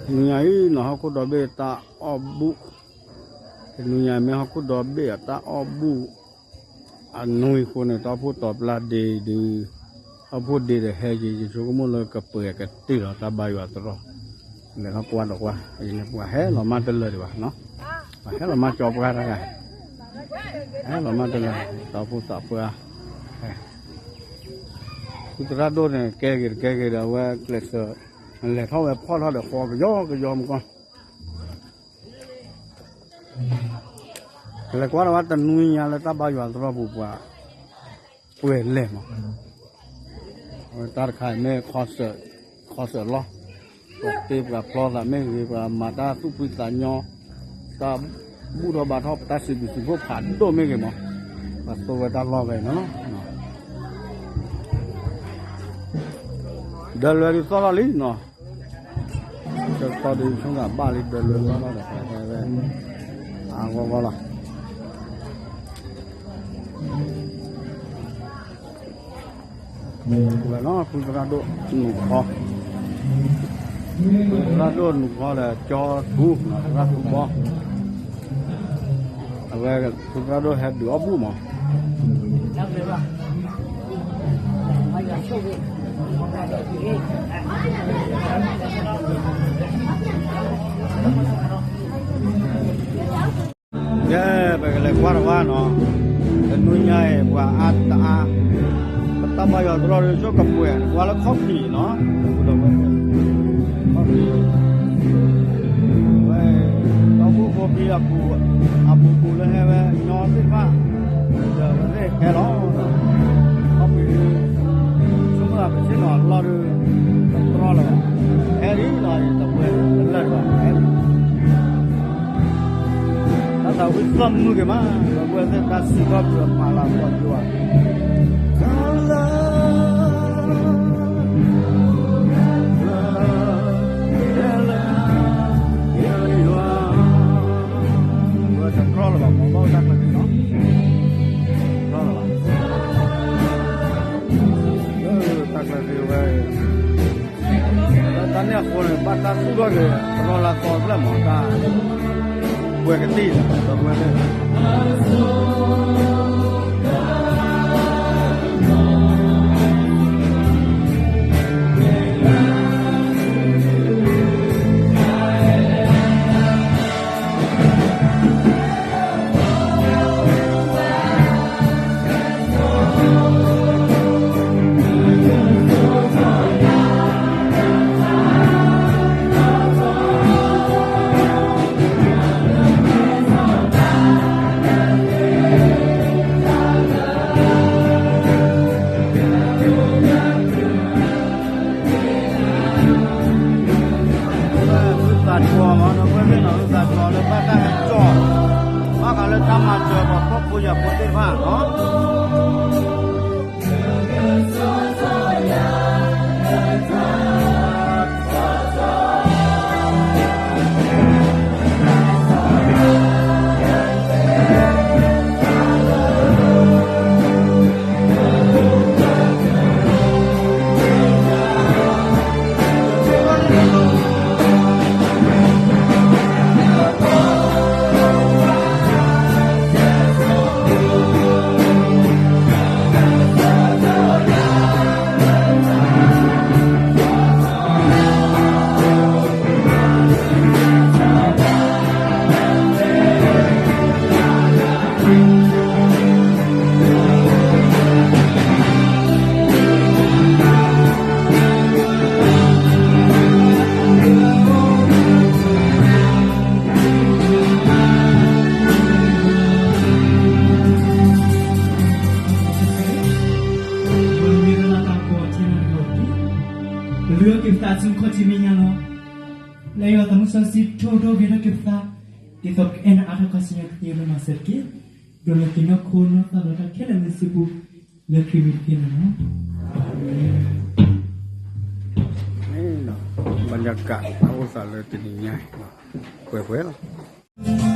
တနွံညါအံၤနီၤ ဟီၣ်ခိၣ်ဒီဘ့ၣ်တၢ်အီၣ်ဘူၣ်, တနွံညါမ့ၢ်ဟီၣ်ခိၣ်ဒီဘ့ၣ်အတၢ်အီၣ်ဘူၣ် အနွံအဃိန့ၣ် တီၢ်ဖှိၣ်တီၤပျၢ်ဒ့ဒုး တီၢ်ဖှိၣ်ဒ့ဒီးဟဲက့ၤ ယဆိကမိၣ်လၢကပှဲၤကတ့ၢ်လီၤ တၢ်ဘါယွၤတရီ, လဲၤထီၣ်ကွၢ်ဒီးကွၢ် ယလဲၤပှၤဟဲလီၤမၢ်တလၢာ်ဒံးဘၣ်နီၤ, ပှၤဟဲလီၤမၢ်ကၠီပှၢ်တဂၤ, ဟဲလီၤမၢ်တလၢာ် တီၢ်ဖှိၣ်သးပှၢ်, ဖုသရၣ်ဒိၣ်န့ၣ် ကဲက့ၤတကဲက့ၤဒီး အဝဲကျဲးစၢး လဲၤထီၣ်ဝဲဖီၣ်ထီၣ်ဒီးဃီကယီကယီမကီၢ် လဲၤကွၢ်ဒီးဝဲတနွံညါလၢတၢ်ဘါယွၤတရီပူၤပှၤ ပှဲၤလဲၣ်မး, အဝဲတၢ်တခါအံၤမ့ၢ် concert လီၤ, ပှၤတ့ပှၤဖျီသးမ့ၢ်ဂ့ၤ ပှၤမၤတၢ်သူၣ်ဖှံသးညီ, တၢ်ဘူၣ်ထီၣ်ဘါထီၣ်ပတၢ်စံးဘျုးစံးဖှိၣ်ဖးဒိၣ်မ့ၢ်ဂ့ၤမး, ပှၤသိဝဲတၢ်လီၢ်ဝဲနီၤ ဒီးလွဲဒုးသီၣ်ထီၣ်လံနီၤ, ဆၢကတီၢ်ဒုးဆိကမိၣ်ဘၣ်လံ ဒီးလွဲသီၣ်ထီၣ်ဒီး အဂီၢ်ဂီၢ်လီၤ, ဝဲနီၤ ဖုသရၣ်ဒိၣ်နူၤခီ, ဖုသရၣ်ဒိၣ်နူၤခီဒီး ကၠီထူ သရၣ်ထူဘီ, အဝဲဖုသရၣ်ဒိၣ်ဟဲဒုးအီၣ်ဘူၣ်မး ကဲ ပကလဲၤကွၢ်တဝါနီၤ, တနွံညါအံၤ ပှၤအါတအါ, ပတၢ်ဘါယွၤတရီဒီး ကပှဲၤကွၢ်လၢခီၣ်ဖံးနီၤ, ခီၣ်ဖံး, ဝဲ တီၢ်ဖှိၣ်ဖိဖံအပူၤ, အပူၤပူၤလၢဟဲဝဲညီသ့ၣ်တဖၣ်, ဒီးဝဲသ့ၣ်ဟဲလီၤ, ခီၣ်ဖံး ဆိကမိၣ်ပဆ့ၣ်နီၤအလီၢ်ဒီး တရီလၢၤဘၣ်, ဟဲလံလီၤ တပှဲၤလၢၤဘၣ်, ဟဲလံ တၢ်သးဝံၣ်သီၣ်မုာ်က့ၤမး, ဒီပုၢ်ဝဲၢ်သ့ၣ်တဖၣ်စံးထီၣ်ပတြၢၤပာ်လၤကပီၤယွၤ, ဝဲတရီလၢၤဘၣ် မ့ၢ်ဘၣ်တၢ်ကျၢၤသ့ၣ်နီၤ, တရီလၢၤဘၣ်, တၢ်ကျၢၤသ့ၣ်ဝဲ တၢ်န့ၣ်အဃိန့ၣ် ဘၣ်တၢ်သူၣ်ထီၣ်က့ၤ တရီလၢ်သီဖျၢၣ်မး တၢ်ပှဲၤကတ့ၢ် ဒီပုၢ်ဝဲၢ်သ့ၣ် သးကီမး ဒီပုၢ်ဝဲၢ်သ့ၣ်နီၤ သးကီလၢဘၣ်တၢ်ဟဲကၠီၣ်, ဘၣ်ဃးလၢတၢ်မၤစၢၤပှၤဖှီၣ်ဖိယာ်ဖိသ့ၣ်တဖၣ်နီၤ. ပလုၢ်အီၣ်က့ၤပသးဆူခီၣ်ထံးမဲာ်ညါလီၤ. လၢယွၤသးမုၢ်စီဆှံထိၣ်ဒိၣ်ဂ့ၤထီၣ်က့ၤပသး, ဒ်သိးပကအဲၣ်နၤအါထီၣ်ခီဆၢညါကသ့လၢမၤစၢၤတက့ၢ်. ဒိးန့ၢ်က့ၤနီၢ်ခိနီၢ်သးဒီးတၢ်ခဲလၢာ်လၢစုပူၤ, လၢခရံာ်မံၤတက့ၢ်လီၤ. ဘၣ်ယကး အအိၣ်သးလၢတနံၤညါ ပှဲၤပှဲၤလီၤ. တၢ်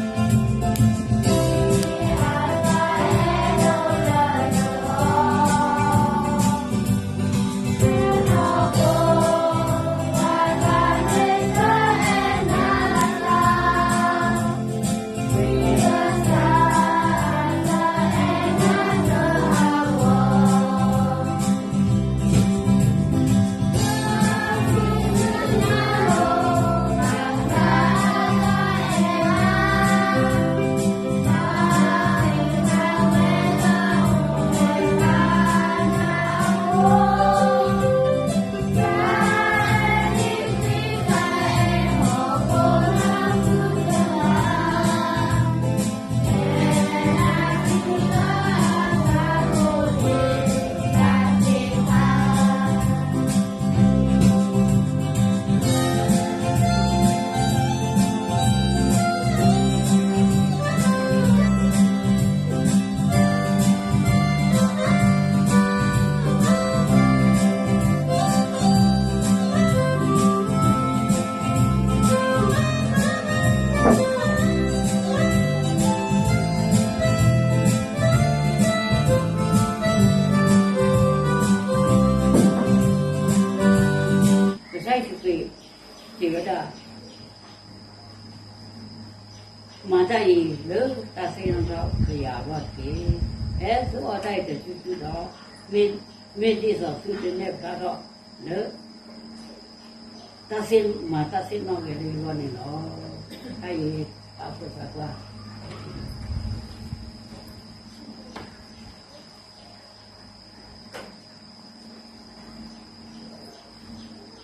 တၢ်အံၤလၢတၢ်သ့ၣ်နီၣ်ထီၣ်ကယၤအဂီၢ်တက့ၢ်. ဖဲသုအီၣ်တၢ်အံၤတစုစုဒီး, မ့ၢ်, မ့ၢ်ဒ်သိးသုတနဲၣ်ဖျါထီၣ်လၢ တၢ်သ့ၣ်မၤတၢ်သ့ၣ်နီၣ်ဂ့ၤလၢယဂီၢ်န့ၣ်လီၤ. တၢ်အံၤ ပာ်ဖှိၣ်သးပှၢ်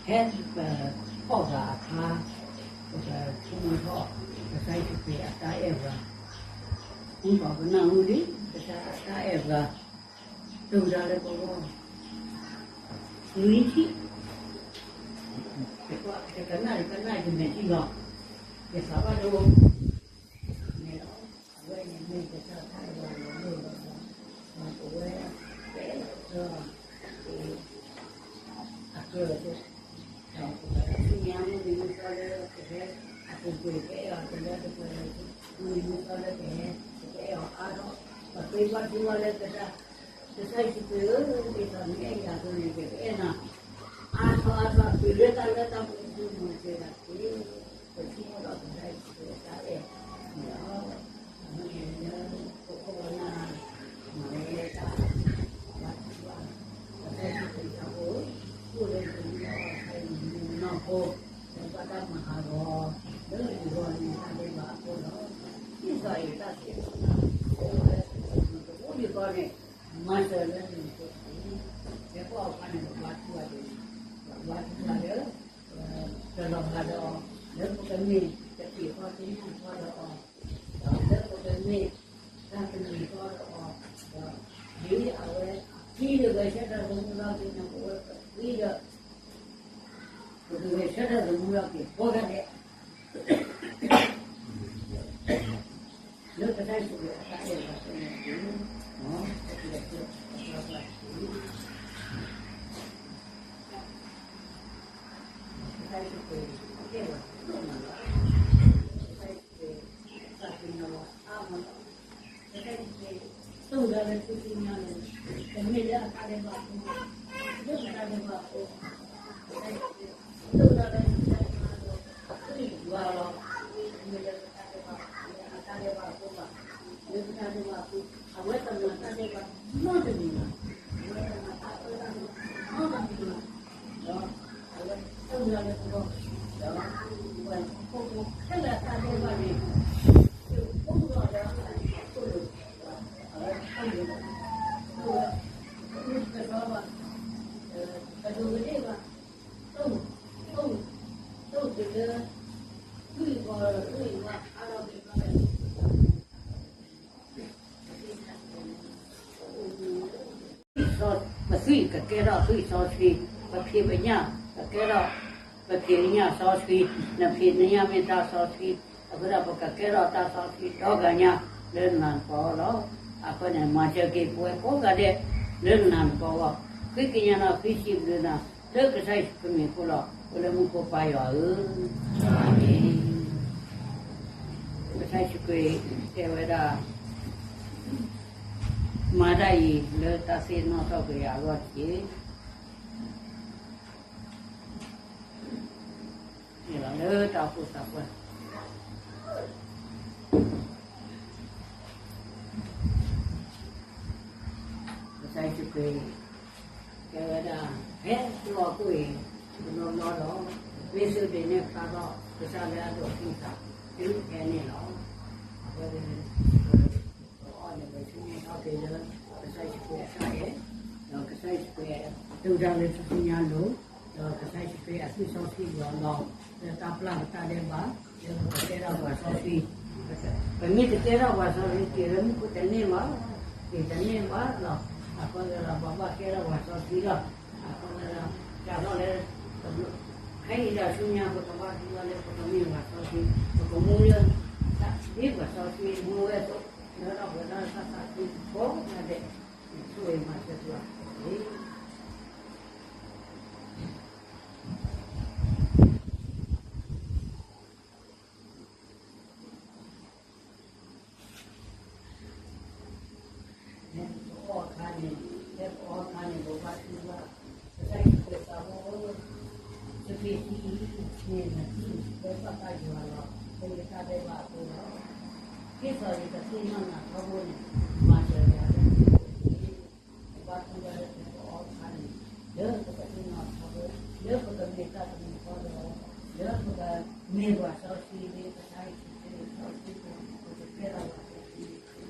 ဖဲပဖီၣ်သးအခါ, ပကဆိကမိၣ်ထီၣ် ကစၢ်ယ့ၣ်ၡူးခရံာ်အတၢ်အဲၣ်ပှၤ, မုၢ်ပှၤကနၣ်ဟူလံ ကစၢ်အတၢ်အဲၣ်ပှၤ, တုၤဒၣ်လၢပဂီၢ်, နွံထံၣ်, တကနၣ်တကနၣ်ယမဲာ်ထံလီၤ, ယသးဘၣ်ဒိ န့ၣ်လီၤ. အဝဲန့ၣ်မ့ၢ်ကစၢ်တၢ်အဲၣ်ပှၤလီၤလီၢ်လီၤလီၤ, ပဝဲ ပအဲၣ်လီၤသီ အကၢၢ်အသိး, ဒီးပကသ့ၣ်ညါမုၢ်နံၤမုၢ်သီလၢပဟဲအပူၤကွံာ် ပအဲၣ်အီၤတလၢတပှဲၤ, မုၢ်နံၤမုၢ်သီလၢပဟဲ ပကအဲၣ်အီၤအါထီၣ်, ပဃ့ဘါထုကဖၣ်လၢကစၢ်, ကစၢ်ယ့ၣ်ၡူးခရံာ်ဧၢ, ဒ်သိးနအဲၣ်ယၤအသိးန့ၣ် ယကအဲၣ်နၤ အါထီၣ်အါထီၣ် တုၤလၢတၢ်လၢတၢ်ပှဲၤ ပမၤစၢၤတၢ်တက့ၢ်. ပဆိကမိၣ်ဒီးကစၢ်ယ့ၣ်ၡူးခရံာ်အတၢ်အဲၣ်န့ၣ်လီၤ. အဃိန့ၣ်လၢပခိၣ်ပနၢ် မၤဝဲတၢ် ဘါထုကဖၣ် ကစၢ်ယ့ၣ်ၡူးခရံာ်အတၢ်အိၣ် အိၣ်လၢယပူၤလီၤ. ခါအံၤမ့ၢ်နီၢ်ခိ လၢဘၣ်တၢ်မၤဟးဂီၤ လၢယဂီၢ်လၢယတၢ်ဒဲးဘးအဃိဒီး ဒ်သိးအံၤတၢ်သ့ၣ်တဖၣ် အိၣ်လၢ ပအိၣ်ယဂီၢ်န့ၣ် မၤစၢၤလၢနၤအဃိတက့ၢ်. ယဲပအီၣ်ခါန့ၣ် ပဘါထုကဖၣ်န့ၣ် ပဘါထုကဖၣ်လၢ တလီၤဂာ်ဒီး လၢပကမ့ၢ်တက့ၢ်ဃီသ့ၣ်ညါဃီဒီးအီၤ, ဒီးလၢပကမ့ၢ်တၢ်တမံၤဃီဒီးအီၤ, ဒီးဒ်အဝဲအခံတဂဲၤဆၢထၢၣ်သမူထီၣ်က့ၤန့ၣ် ပဝဲပဃ့ဒီး ပကဂဲၤဆၢထၢၣ်သမူထီၣ်က့ၤကိးဂၤဒဲး လၢကစၢ်ယ့ၣ်ၡူးခရံာ်အတၢ်အဲၣ်ပှၤအဃိန့ၣ်တက့ၢ်. ကစၢ်ယ့ၣ်ၡူးခရံာ်အဲၣ်ပှၤဒိၣ်မးလီၤ. ကစၢ်ယ့ၣ်ၡူးခရံာ်သးပ့ၤနီၣ်ပှၤအါမးလီၤ. ကစၢ်ယ့ၣ်ၡူးခရံာ် သူၣ်ဒၣ်လၢထူၣ်စုညါန့ၣ် တမ့ၢ်လၢအတၢ်ဒဲးဘးအဃိ, လၢပတၢ်ဒဲးဘးအဃိ, ကစၢ်ယ့ၣ်ၡူးခရံာ် သူၣ်ဒၣ်လၢထူၣ်စုညါန့ၣ် သူၣ်ယွၤလီၤ. တမ့ၢ်လၢပတၢ်ဒဲးဘး လၢအတၢ်ဒဲးဘးအဃိဘၣ်, လၢပတၢ်ဒဲးဘးအဃိ, အဝဲတမၤတၢ်ဒဲးဘးနီတမံၤဘၣ်, အဝဲတမၤတၢ်အၢတၢ်သီနီတမံၤဘၣ်, ဒီးအဝဲသူၣ်ဒၣ်လၢပဂီၢ်, ဒီးပှၤဟီၣ်ခိၣ်ဖိခဲလၢာ်အတၢ်ဒဲးဘးန့ၣ် အိၣ်ဒီးအဝဲအခိၣ်လိၤ, အဝဲအခိၣ်လိၤ, အဝဲမ့ၢ်ကဆှီဘၣ်, ကဒိးကဒ့ၣ်ဘၣ်, တိၢ်, တိၢ်, တိၢ်တုၤလၢ သွံၣ်ဘီၣ်လၢသွံၣ်ဘီၣ်အါထီၣ်က့ၤဘၣ် ပသွံၣ်ကကဲထီၣ်သွံၣ်စီဆှံ, ပဖံးပညၣ်ကကဲထီၣ် ပဖံးပညၣ်စီဆှံ, နဖံးနညၣ်မ့ၢ်တၢ်စီဆှံ, အဃိဒီးပကကဲထီၣ်တၢ်စီဆှံဒီဂၤညါလၢနၤတကပၤအဂီၢ်လီၤ. အဃိန့ၣ် မၤစၢၤက့ၤပဝဲကိးဂၤဒဲးလၢနၤတကပၤအဂီၢ်, ဃ့ကညးနၤ ဃ့စံးဘျုးနၤ လၢကစၢ်ယ့ၣ်ၡူးခရံာ်မံၤအဃိလီၤ. အိၣ်လၢမူခိၣ်ပၢ်ယွၤဧၢ, အၤမ့ၣ်. ကစၢ်ယ့ၣ်ၡူးခရံာ်တဲဝဲဒၣ် မၤတၢ်အံၤလၢတၢ်သ့ၣ်နီၣ်ထီၣ်က့ၤယၤအဂီၢ်တက့ၢ်. န့ၣ်လီၤလၢတၢ်အိၣ်ဖှိၣ်သးပှၢ် ကစၢ်ယ့ၣ်ၡူးခရံာ် တဲဝဲဒၣ် ဖဲသုအီၣ်ကိၣ်အံၤ တဘျီဘျီဒီး မ့ၢ်သုဒုးနဲၣ်ဖျါထီၣ် ကစၢ်လၢအဒိးသံသး တုၤဖဲန့ၣ်လီၤ. အဝဲန့ၣ် ပအီၣ်န့ၣ် ပဆူမဲထီၣ်က့ၤလၢ ကစၢ်ယ့ၣ်ၡူးခရံာ်အတၢ်အဲၣ်, ဒီးကစၢ်ယ့ၣ်ၡူးခရံာ် တုၤဒၣ်လၢထူၣ်စုညါအလိၤ, ဒီးကစၢ်ယ့ၣ်ၡူးခရံာ်အသွံၣ်စီဆှံလီၤလီၤ လၢတၢ်ပျၢ်ပတၢ်ဒဲးဘး လၢပကကဲထီၣ်ပှၤစီဆှံ, ပမ့ၢ်တကဲထီၣ်ပှၤစီဆှံ က့ၤလၢမူခိၣ်တန့ၢ်ဘၣ်, က့ၤတန့ၢ်ဘၣ်လီၤ. အဃိသတးဒီး ပဘၣ်ကဲထီၣ်ပှၤစီဆှံလီၤ. အဃိသတးဒီး စးထီၣ်လၢ ခဲအံၤဒီးဆူညါ ပကဘၣ်သ့ၣ်ညါလၢပကမ့ၢ်ပှၤစီဆှံ, ပကမူလၢ တၢ်ဒ်ပှၤစီဆှံမူဝဲအသိး, လၢထီၣ်ပှဲၤထီၣ်တၢ်သးခုကိးဂၤဒဲး, ဆိၣ်ဂ့ၤမၤစၢၤပှၤတက့ၢ်. ဖဲပအီၣ်အခါန့ၣ်, ဖဲပအီၣ်အခါန့ၣ် ပဘၣ်သ့ၣ်ညါ, ကစၢ်ယ့ၣ်ၡူးခရံာ်သးဘိဧၢ, သုးက့ၤထံအံၤ မ့ၢ်နသုးလၢပၢ်သးယွၤလီၤ. လၢယတၢ်ဒဲးဘးအဃိလီၤ. ဒ်သိးယကသ့ၣ်နီၣ်နၤထီဘိန့ၣ်, မၤစၢၤယၤလၢနဖိတဂ့ၤ, ယဘၣ်တူၢ်ဘၣ်လၢပကအီၣ်ခါန့ၣ်, လၢပကသ့ၣ်နီၣ်ထီဘိ, လၢပကမ့ၢ်တၢ်တမံၤဃီဒီး, လၢပကမ့ၢ်ပှၤစီဆှံလၢကစၢ်ယ့ၣ်ၡူးခရံာ်စီဆှံ, ပကကဲထီၣ်ပှၤစီဆှံ,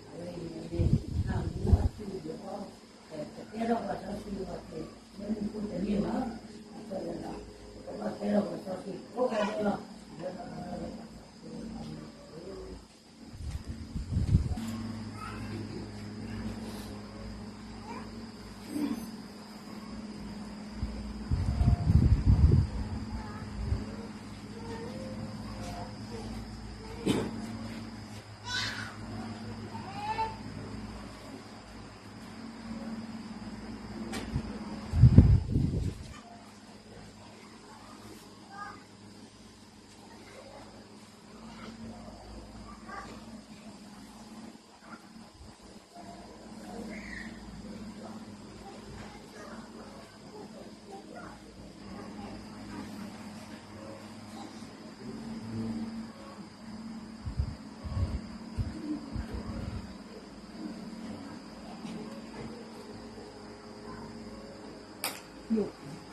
အဝဲအံၤန့ၣ် အမူအထူအယိာ်, ပကကဲထီၣ်ပှၤစီဆှံလီၤက့ၤ လၢမူခိၣ်တန့ၢ်ဘၣ်, အဃိဒီး ပကဘၣ်ကဲထီၣ်ပှၤစီဆှံကိးဂၤဒဲ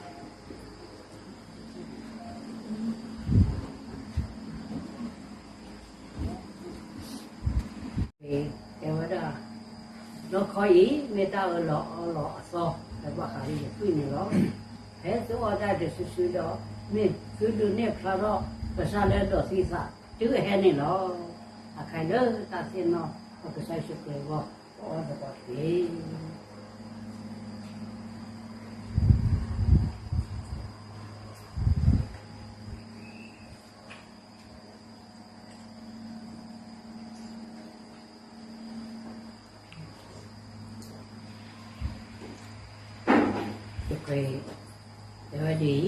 းလီၤ, လၢ တဲဝဲဒၣ်, နီၢ်ခီအံၤ မ့ၢ်တၢ်အၢၣ်လီၤအီလီၤအသီ လၢဘၣ်ဃးလၢယသွံၣ်န့ၣ်လီၤ. ဖဲသုအီၣ်တၢ်ဒုးစုဆူဒီး မ့ၢ်သုဒုးနဲၣ်ဖျါထီၣ်ကစၢ်လၢဒီးသံသးတုၤအဟဲန့ၣ်လီၤ. အခါအံၤလၢတၢ်သ့ၣ်နီၣ်ပကစၢ်ယ့ၣ်ၡူးခရံာ်အဂီၢ် ပအီၣ်သကိးတက့ၢ်. ယကဲ, တဲဝဲဒ်အံၤ,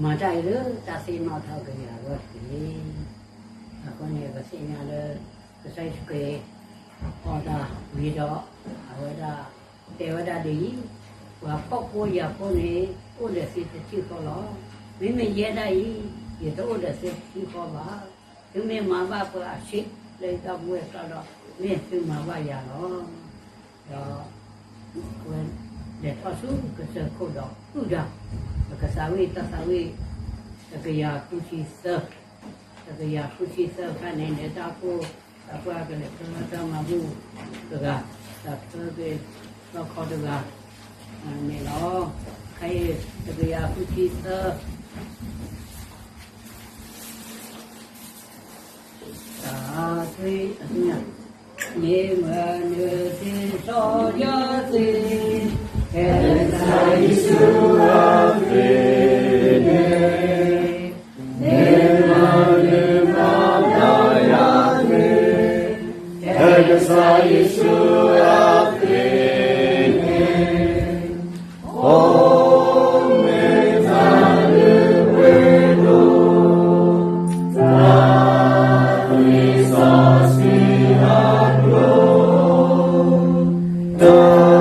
မၤတၢ်အံၤလၢတၢ်သ့ၣ်နီၣ်ထီၣ်က့ၤယၤအဂီၢ်တက့ၢ်. အဃိန့ၣ် ပသ့ၣ်ညါလၢ ကစၢ်ယ့ၣ်ၡူးခရံာ် အီၣ်တၢ်ဝံၤဒီး အဝဲဒၣ် တဲဝဲဒၣ်ဒ်အံၤ, ပှၤဖှီၣ်ဖိယာ်ဖိန့ၣ် အိၣ်ဒီးသုတထံၣ်ဃီလီၤ. မ့မ့ၢ်ယဲဒၣ်အံၤ ယတအိၣ်ဒီးသုတထံၣ်ဃီဘၣ်. သုမ့ၢ်မၤဘၣ်ပှၤအဆံးလၢယတၢ်ပဝဲၢ်ကျါဒီး မ့ၢ်သုမၤဘၣ်ယၤလီၤ. ဒီး ဝဲလဲၤထီၣ်ဆူကစၢၢ်ခိၣ်ဒီးအုၣ်တၢ်, ပကသးဝံၣ်တၢ်သးဝံၣ် တကယၤဃုဆံသၢ, တကယၤဃုဆံသၢအခါန့ၣ် လဲၤတၢ်ကိၢ် တၢ်ပှၢ်ကလဲၤဖျါတၢ်မၤဘူၣ်တဂၤ, တၢ်ဖျါက့ၤလီခီတဂၤန့ၣ်လီၤ. ခဲအံၤ တကယၤဃုဆံသၢ တၢ်သွံၣ်အသ့ၣ်ညါ, မ့ၢ်မနုၤသ့စီယသ့, ဟဲကစၢ်ယ့ၣ်ၡူးအသွံၣ်န့ၣ်, မ့ၢ်မနုၤမၤဘျါယၤသ့, ဟဲကစၢ်ယ့ၣ်ၡူးအသွံၣ်န့ၣ် အိၣ်မ့ၢ်တၢ်လၢဝ့ၢ်ဒိၣ်, တၢ်သွံၣ်စီဆှံအကျိၤ, တၢ်ဂၤအနီၢ်တ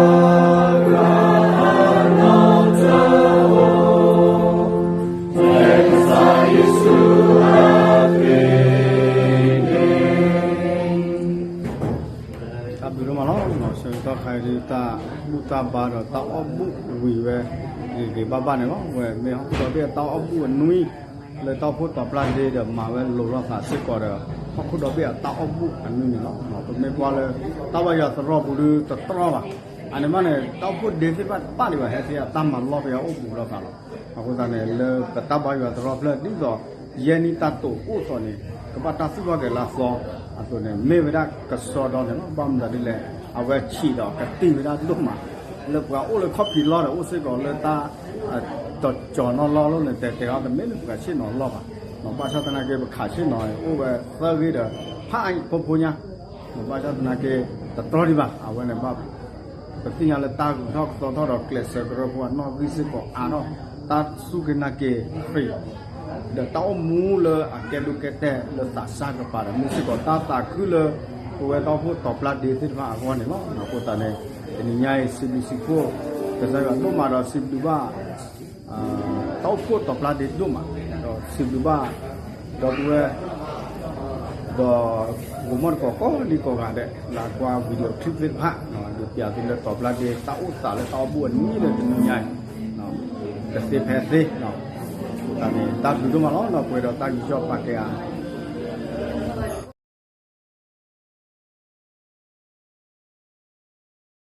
အိၣ်, ဟဲကစၢ်ယ့ၣ်ၡူးအသွံၣ်န့ၣ် တၢ်ဘျုးဒိၣ်မးလီၤ. ဆၢကတီၢ်ခါအံၤဒ်တၢ်ဘူၣ်တၢ်ဘါဒီးတၢ်အီၣ်ဘူၣ်ဝံၤဝဲ ဂ့ၤဂ့ၤဘၣ်ဘၣ်န့ၣ်လီၤ. ဝဲမ့ၢ်ဟီၣ်ခိၣ်ဒီဘ့ၣ်အတၢ်အီၣ်ဘူၣ်အနွံ လၢတၢ်အိၣ်ဖှိၣ်တီၤပျၢ်ဒ့ဒီးမၤဝဲလိၤလိာ်သးစ့ၢ်ကီးဒီး ဟီၣ်ခိၣ်ဒီဘ့ၣ်အတၢ်အီၣ်ဘူၣ်အနွံန့ၣ်လီၤ. ပမ့ၢ်ကွၢ်လၢ တၢ်ဘါယွၤသရိာ်ပူၤဒုတတြီဘၣ်. အန့ၣ်မးန့ၣ် တၢ်အိၣ်ဖှိၣ်ဒ့သ့ၣ်တဖၣ်တဖၣ်ဒံးဘၣ် ဟဲသ့အတၢ်မၤလီၢ်ဖဲအအိၣ်ဘူးလိာ်သးလီၤ. အဃိသတးန့ၣ် လၢပတၢ်ဘါယွၤသရိာ်ဖျၢၣ်ဒ်သိး ယဲၢ်နံၣ်တၢ်တိာ်အိၣ်အသိးန့ၣ် ကဘၣ်တၢ်သူၣ်ထီၣ်က့ၤလၢအသီအသိးန့ၣ် မ့ၢ်ဝဲဒၣ်ကစီဒီန့ၣ်လီၤ. ဘၣ်မနုၤဒ်လဲၣ် အဝဲဆံးဒီးကတံၢ်ဝဲဒၣ်ဒိၣ်မး လၢပှၤအိၣ်လၢခီၣ်ဖံးလီၢ်ဒီး အိၣ်စ့ၢ်ကီးလၢတၢ် တကၠီၤနီၣ်လီၢ်လီၤန့ၣ် တဲတဲအီၤတမ့ၢ်လၢပှၤဆ့ၣ်နီၤလီၢ်ဘၣ်. ဘၣ်ဆၣ်သနာ်က့ ပခးဆ့ၣ်နီၤ အိၣ်ဝဲသၢဂ့ၤဒီး ဖးအံၤဖိဖိညါ ဘၣ်ဆၣ်သနာ်က့ တတြီဒံးဘၣ်. အဝဲန့ၣ်ဘၣ် ပသ့ၣ်ညါလၢတၢ်ဂုၤထီၣ်ကသီထီၣ်ဒီးကျဲးစၢးကရၢဖိအနီၣ်ဂံၢ်စ့ၢ်ကီးအါထီၣ် တၢ်စူၢ်က့ၤနာ်က့ၤခရံာ် ဒီးတၢ်အိၣ်မူလၢအကဲဒိၣ်ကဲတဲာ်လၢသးစၢ်ကပၤဒီး မ့ၢ်စ့ၢ်ကီးတၢ်သးခုလၢ ပဝဲတၢ်အိၣ်ဖှိၣ်တီၤပျၢ်ဒ့သ့ၣ်တဖၣ်အဂီၢ်န့ၣ်လီၤ. အဃိသတးန့ၣ် တနံၤညါအံၤ စံးဘျုးစံးဖှိၣ် ကစၢ်ယွၤဒိၣ်မးဒီးစံးဘျုးဘၣ် တၢ်အိၣ်ဖှိၣ်တီၤပျၢ်ဒ့ဒိၣ်မး ဒီးစံးဘျုးဘၣ် ဒီပုၢ်ဝဲၢ် ဒီး ဂိၤမီၣ်တကိးကိးဒံကိးဂၤဒဲး လၢကွၢ် video clip သ့ၣ်တဖၣ် ဒုးပျးသုလၢ တီၤပျၢ်ဒ့ တၢ်အိၣ်သးလၢတၢ်အိၣ်ဘူးအနံၤလၢတနံၤညါအံၤ ကသ့ဖဲသ့ အဃိသတးန့ၣ် တၢ်ဘျုးဒိၣ်မးလီၤ. ပှဲၤဒီးတၢ်ကစီၣ်ပာ်ကဲအါ